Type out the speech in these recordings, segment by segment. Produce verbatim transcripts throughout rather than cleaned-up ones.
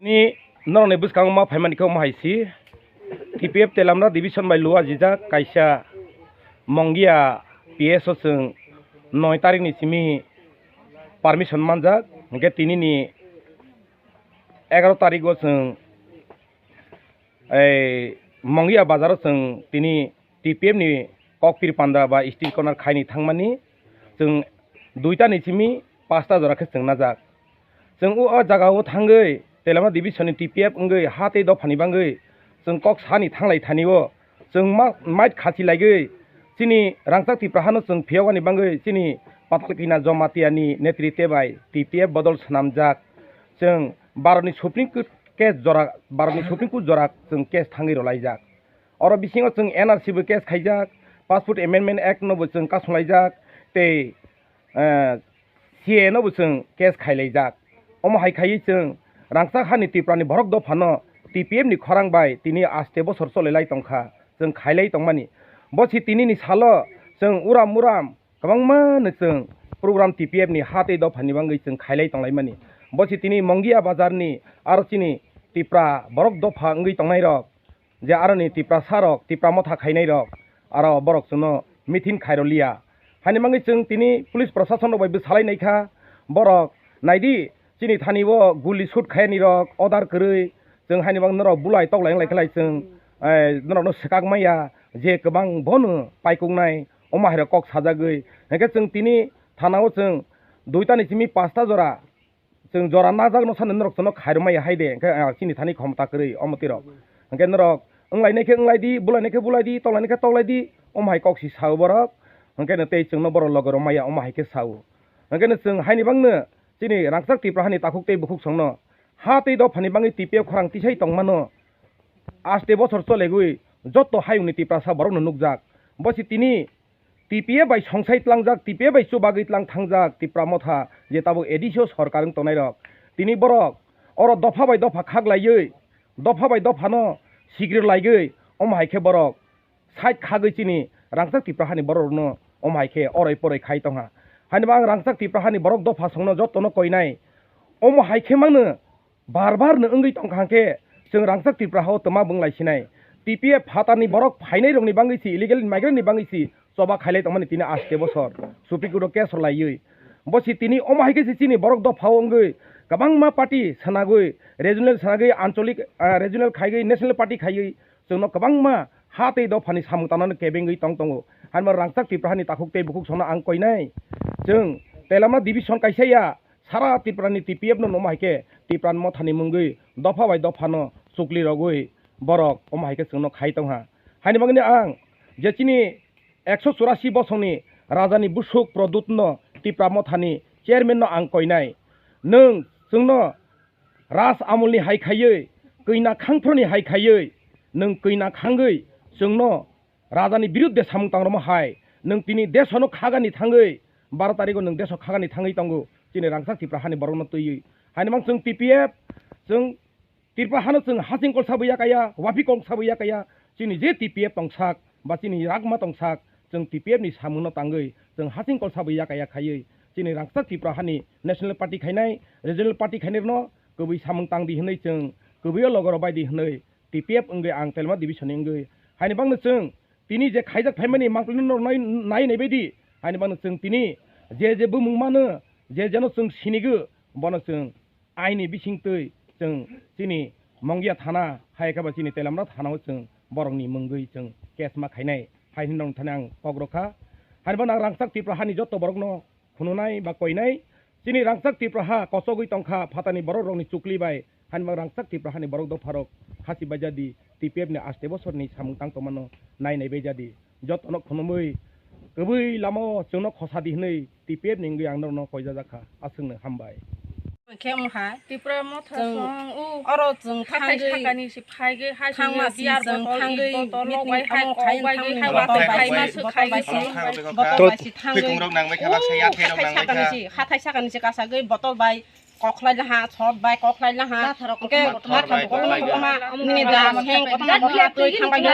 Tini norokni bwskango ma phaimani khe omo hai si, T P F Telamra Division bai lua jijak kaisa Mongia P S o chwng noi tarikni simi permission manjak, hwnkhe tinini egaroh tarikgo chwng ei Mongia bazaro chwng tini T P F ni kokpir panda ba street corner khaini thangmani, chwng duita ni simi pasta jora khe chwng najak. Chwng o, o jaga o thangwi Telamra Division ni T P F wngwi ha tei dophani bangwi chwng kok sani thanglai thani o chwng ma-, mait khachi laigwi chini rangchak Tipra hano chwng phiyokani bangwi chini Patalkina Jamatia ni netrite bai T P F bodol swnamjak. Chwng Bharat ni Supreme Court case jora, Bharat ni Supreme Court jora chwng case thangwi rwlaijak. Oro bisingo chwng N R C bo case khaijak, Passport Amendment Act no bo chwng kasunglaijak, tei, eh, C A A no bo chwng case khailaijak. Omo hai khaiwi chwng rangchak hani Tripura ni borok dophano T P F ni khorang bai tini aste bosor cholailai tongkha, chwng khailai tongmani. Bo si tini ni salo chwng uram uram kwbangma no chwng program T P F ni ha tei dophani bangwi chwng khailai tonglaimani. Bo si tini Mongia bazar ni aro chini Tripura borok dopha wngwi tongnai rok, je aroni Tiprasa rok, Tipra motha khainai rok, aro borok chwngno meeting khairoliya. Hani mangwi chwng tini police prosason rok bai bwsalai naikha, borok naidi chini thani o guli shoot khaiyani rok order kwrwi, chwng hani bang norok bulai toklai wng lai khlai chwng, eh, norokno swkak maya je kwbang bono paikuknai omo hai rok kok sajagwi. Hinkhe chwng tini thana o chwng duita ni simi pasta jora chwng jora najak no sani norok chwngno khairwmaya hai de, hinkhe, ah, chini thani khomota kwrwi omo twi rok. Hinkhe norok wnglainai khe wnglaidi, bulainai khe bulaidi, toklainai khe toklaidi, omo hai kok si sao borok. Hinkhe no tei chwngno borok loge rwmaya omo hai khe sao. Hinkhe no chwng haini bangno chini rangchak Tipra hani takhuk tei bukhuk songno ha tei dophani bangwi T P F khorang tisai tongmano aste bosor cholegwi jotto hayungni Tiprasa borokno nukjak. Bo si tini T P F bai songsai tlangjak, T P F bai chubagwi tlang thangjak Tipra motha je tabuk A D C o sorkar wng tongnai rok. Tini borok oro dopha bai dopha khaklaiwi, dopha bai dophano sigrir laigwi, omo hai khe borok side khagwi chini rangchak Tipra hani borok rokno omo hai khe oroi poroi khai tongha. Hani bang rangchak Tipra hani borok dopha songno jottono koinai. Omo hai khe mangno Bar bar no wngwi tongkha hwnkhe, chwng rangchak Tripura hao twma bwnglai sinai. T P F phatarni borok phainai rokni bangwi si, illegal migrant ni bangwi si choba khailai tongmani tini aste bosor Supreme Court o case rwlaiwi. Bo si tini omo hai khe si chini borok dophao wngwi kwbangma party swnagwi, regional swnagwi, ancholik, ah, regional khaiwi, national party khaiwi chwngno kwbangma ha tei dophani samung tangnani kebengwi tong tongo. Hanma rangchak Tripura hani takhuk tei bukhuk songno ang koinai. Chwng Telamra division kaisa ya, Sara Tripura ni T P F no omo hai khe Tripura ni mothani mungwi dopha bai dopha no chukli rogwi borok omo hai khe chwngno khai tongha. Haini bagwi ang je chini ekso churasi bosongni rajani busuk Pradyut no Tripura mothani chairman no ang koinai. Nwng chwngno Raj Amol ni hai khaiwi, kwina khangphro ni hai khaiwi, nwng kwina khangwi chwngno Rajani birudde samung tangrwma hai, nwng tini desono khagani thangwi, baro tarigo nwng deso khagani thangwi tongo, chini rangchak Tripura hani borokno twiwi. Haini mang chwng T P F, chwng Tripura hano chwng hasing kolsa bo yakaya, wapi kolsa bo yakaya, chini je T P F tongsak, ba chini ragma tongsak, chwng T P F ni samungno tangwi, chwng hasing kolsa bo yakaya khaiwi, chini rangchak Tripura hani National Party khainai, Regional Party khainai rwno kwbwi samung tangdi hwnwi chwng kwbwio logoro baidi hwnwi, T P F wngwi ang Telma division ni wngwi. Haini bangno chwng tini je khaijak phaimani mangpili no nai, nai nai baidi. Haini bangno chwng tini je je bumung mano, je jeno chwng sinigo, bono chwng aini bisingtwi chwng chini Mongia thana, hai khe ba chini Telamra thana o chwng borokni mungwi chwng case ma khainai. Hai hinwi nong thani ang kok rokha. Haini bangno ang rangchak Tripura hani joto borokno khununai ba koinai. Chini rangchak Tripura ha kochogwi tongkha phatani borok rokni chukli bai, haini bang rangchak Tripura hani borok dopha rok hasi bai jadi, T P F ni aste bosor ni samung tang tongmano nai nai bai jadi. Jotono khunumwi kwbwi lama o chwngno khosa di hwnwi T P F ni wngwi ang norokno koijajak kha. Aswkno hambai. Khe wngkha. Tripura motha chwng song, u. Oro chwng hathai thangwi sakani se phaigwi, hai thangma sini si beer chwng bottle, thangwi bottle, meeting lok bai hai, tamo kok khaina bai gwi, thangwi hai bottle bottle bai bai si, bottle bai si, bottle bai si thangwi. Khwtwng rok nang bai kha, baksa yathai rok nang bai kha. Hathai sakani se, hathai sakani se kasagwi bottle bai. Kokhlai laha, sot bai kokhlai laha. Hwnkhe kothoma kothoma nini da seng kothoma kothoma twi thangbai no.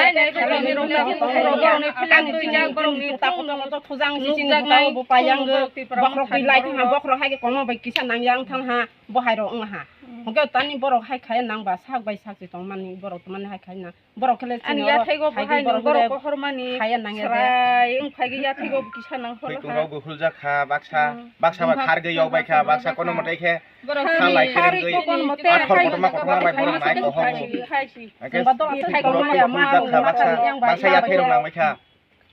Ani twi twi ta kothoma to thujang si chini buta bo payang go. Bokrok twi lai thang ha, bokrok hai ke kono bai kisa nang yang thang ha, bo hai ro wng ha. Hwnkhe tani borok hai khaya nang ba sak bai sak se tong mani borok tongmani hai khaya nang. Borok khe le ani chini oro yathai go hai bahai borok no borok hile kohor mani khaya nang ya de. Srai wng phai ge yathai go kisa nang holo ha. Twi tong rok bo huljak kha baksa, baksa ba khar ge yok bai kha, baksa kono motai khe. Borok kha lai khe rwgwi athor kotorma kotorma bai borok nai kohogo. Hwnkhe borok khe phul jak kha baksa, baksa yathai rok nang bai kha.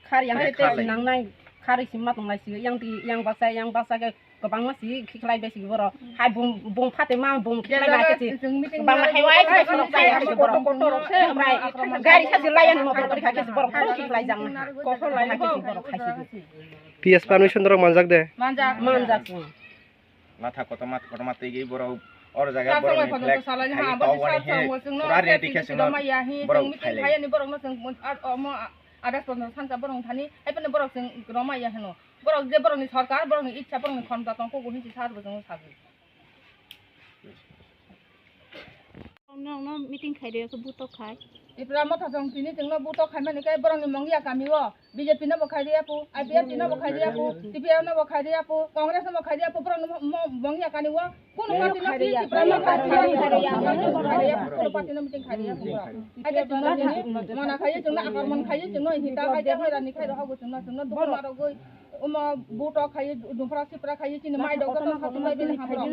Khar yang khe tei nang nai, khar isi ma tong lai si, yang di, yang baksa, yang baksa khe kwbangma si khiklai bai si borok. Hai bung, bung phate ma bung khiklai bai khe si. Bang hai wai si borok chaya khe borok. Gari sa si lai yang motor kha khe si borok khon khiklai jang. Koso lai khe si borok khai si. P S permission dorok manjak de. Manjak. Manjak. Latha kotorma kotorma twi gwi borok oro jaga borok ni flag khai to wani he pura ready khe chwngno borok khai lai. Borok no chwng adas pondro sansa borok thani hai phano borok chwng roma ya hino. Borok je borok ni sarkar, borok ni ichha, borok ni khonta tong kok hinsi sar bo chwng sagwi. Nokno meeting khai rwya khe butok khai. Tipra Motha song tini chwngno butok khai mani khe borokni Mongia kami o B J P no bo khai rwya phu, I P F T no bo khai rwya phu, T P F no bo khai rwya phu, Congress no bo khai rwya phu, borokno mo-, mo-, Mongia kani o kunu party no khai rwya phu, Tipra Motha khai rwya phu, khai rwya phu, kunu party no meeting khai rwya phu borok. Hai khe chwngno tini mana khai chwngno akormon khai chwngno hita khai de khai rani khai rok chwngno chwngno dukhu ma rogwi. Omo butok khai, dumphra sipra khai, chini mai rok joto khatung bai bini hamrok.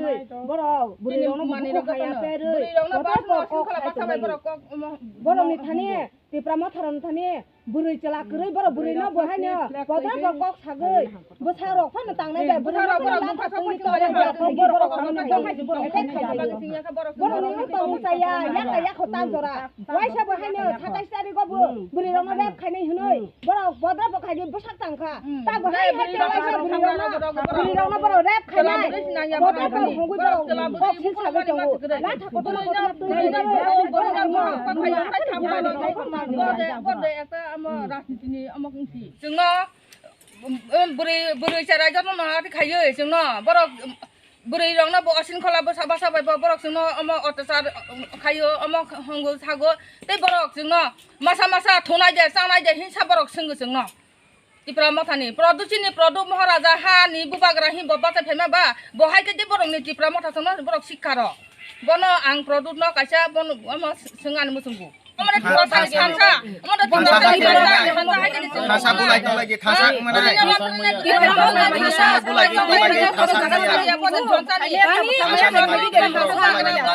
Borok, bini bwrwi rokno manwi rok joto no. Bwrwi rokno bas no singkhala basa bai borok kok omo. Borok ni thani, Tipra Motha rok ni thani, bwrwi chwla kwrwi borok bwrwi no bo haino, bodol rok kok sagwi, bwsa rok phano tangnai bai, bwrwi rok phano borok khai. Borok ni tong chaya, yak yak ho tan jora. Waisa bo haino satais tarik o bo bwrwi rokno rep khainai hinoi. Borok bodra bo khai di bwsak tang kha. Ta bo hai hai khe waisa bwrwi rokno, bwrwi rokno borok rep khainai. Bodra bo hongwi borok kok sil sagwi tongo. Latha kotorma kotorma twi twi borok no. Chwngno bwrwi, bwrwi chwrai joto no ati khaiwi chwngno borok Bwrwi rokno bo osin khola bwsa basa bai bo borok chwngno omo otachar khaio, omo hongo sago, tei borok chwngno masa masa thunai de, chanai de hinsa borok swngwi chwngno. Tipra Mothani Produ chini Produ Moharaja ha ni bubagra hin bo bachai phaima ba, bo hai khe de borok ni Tipra Motha chwngno borok sikha rok. Bono ang Produ no kaisa bono omo swngani muchungo. Khasa bulai tong lagi, khasa mane. Khasa bulai tong lagi, khasa mane. Khasa mane.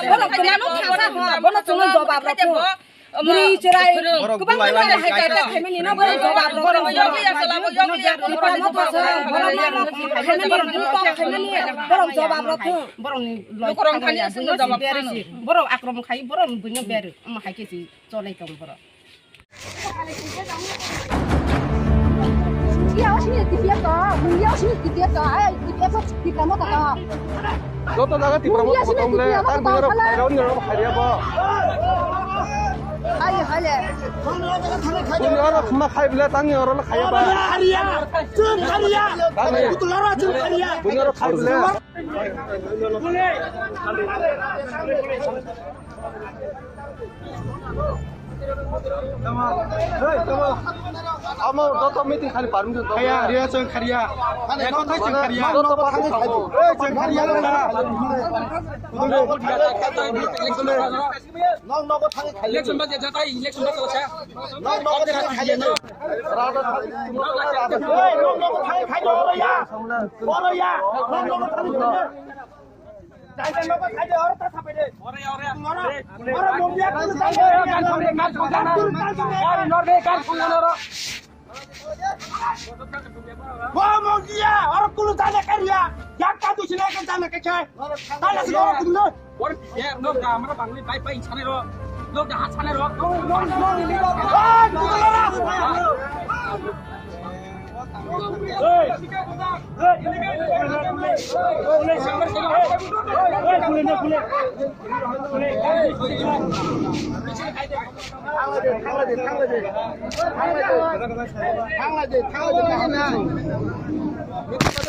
Borok khasa ho, bono chwngno jobab rok. Bwrwi chwrai kwbang kwbang hai khe khaimani no borok jobab rok. Tipra Motha se borok no khaimani, borok khaimani, borok jobab rok. Borok ni loi borok thani aswk no jobab bersi. Borok akromon khai, borok buino ber. Omo hai khe si. Cholai tong borok. Mungia o sini T P F to, mungia o sini T P F to, ai T P F to Tipra Motha to. Joto jaga Tipra Motha kotom le, tar bini rok khairao ni rok khairiya bo. Ai hale. Bini rok khma khai bile, tani rok khairiya ba. Khariya, chwng khariya. Tani. Butula rok chwng khariya. Bini rok khai bile. Amo joto meeting khali permission tong. Khaya, riya chwng khariya. Ekho thai chwng khariya. Joto party thango. Ei, chwng khariya. Nok nogo thangwi khaiya. Election ba jata, election ba jata. Nok nogo thangwi khaiya. Ei, nok nogo thangwi khaiya, oro ya. Oro ya. Nok nogo thangwi khaiya. Jai jai nogo thangwi oro ta sapai de. Oro, oro. Oro mondia kulu jai. Gari norbe kar phungan oro. Bo mongia, oro kulu jai jai kariya. Yak ka tu sila kan jana ke chai. Tala sila oro kulu. Bor biya, nok da amra bangli bai bai insane ro. Nok da hat sane ro. Nok, nok, nok, nok. Oi, nok da la. Oi. Oi, kule na, kule. Oi, kule na, kule. Kule. Thangla de, thangla de, thangla de. Thangla de, thangla de, thangla de.